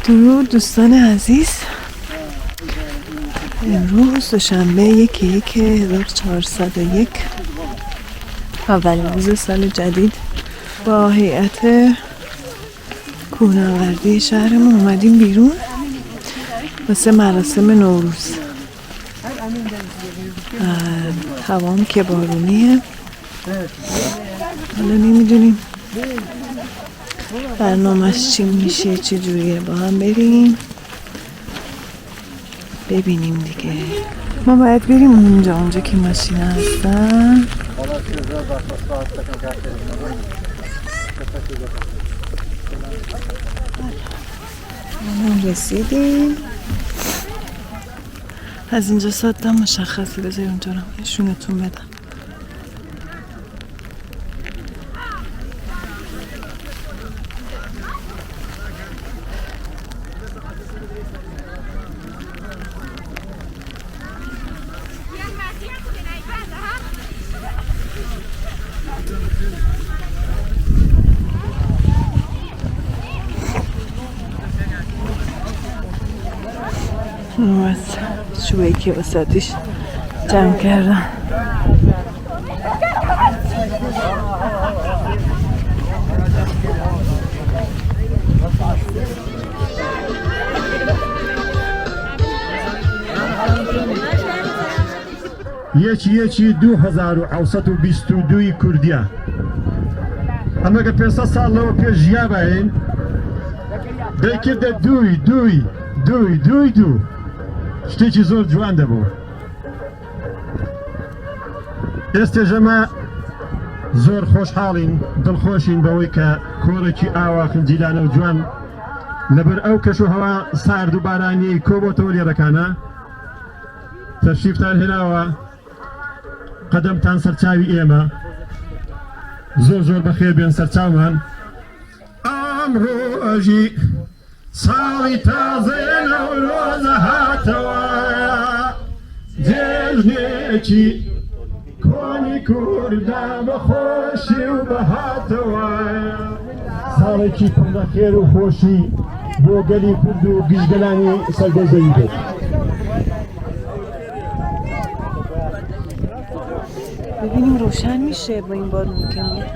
درود دوستان عزیز. امروز دوشنبه 1/1/1401، اولین روز سال جدید، با هیئت کوهنوردی شهرمون اومدیم بیرون واسه مراسم نوروز. هوام که بارونیه، حالا نمیدونیم برنامهش چی میشه، چه جوریه. با هم بریم ببینیم دیگه. ما باید بریم اونجا، اونجا که ماشین هستن. ما رسیدیم. از اینجا سادم مشخصه. بذاری اونجا رو نشونتون بدم. از چوبه که وسطیش جمع کردم. 1/1/2722 کوردیە. ئەمەگە 500 ساڵ لەوە پێش ژیابین، دەیکردە دووی دووی دووی دووی دوو، شتێکی زۆر جوان دەبوو. ئێستێژەمە زۆر خۆشحاڵین، دڵخۆشین بەوەی کە کۆڕێکی ئاوا خنجیلانە و جوان لەبەر ئەو کەش و هەوا سارد و بارانیەی کۆبۆتەوە لێرەکانە تەشریفتان هێناوە. قەدەمتان سەرچاوی ئێمە، زۆر زۆر بەخێر بێن سەرچاومان. ئەمڕۆژی ساڵی تازە نەورۆزە هاتەوە، جێژنێکی کۆنی کووردا بەخۆشی و بەهاتەوە. ساڵێکی پڕ لە خێر و خۆشی بۆ گەلی کورد و گشت گەلانی سەرگۆی زەوی بێت. ببینیم روشن میشه با این بارون که میاد.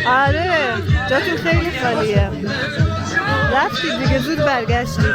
آره، جاتون خیلی خالیه. رفتید دیگه، زود برگشتید.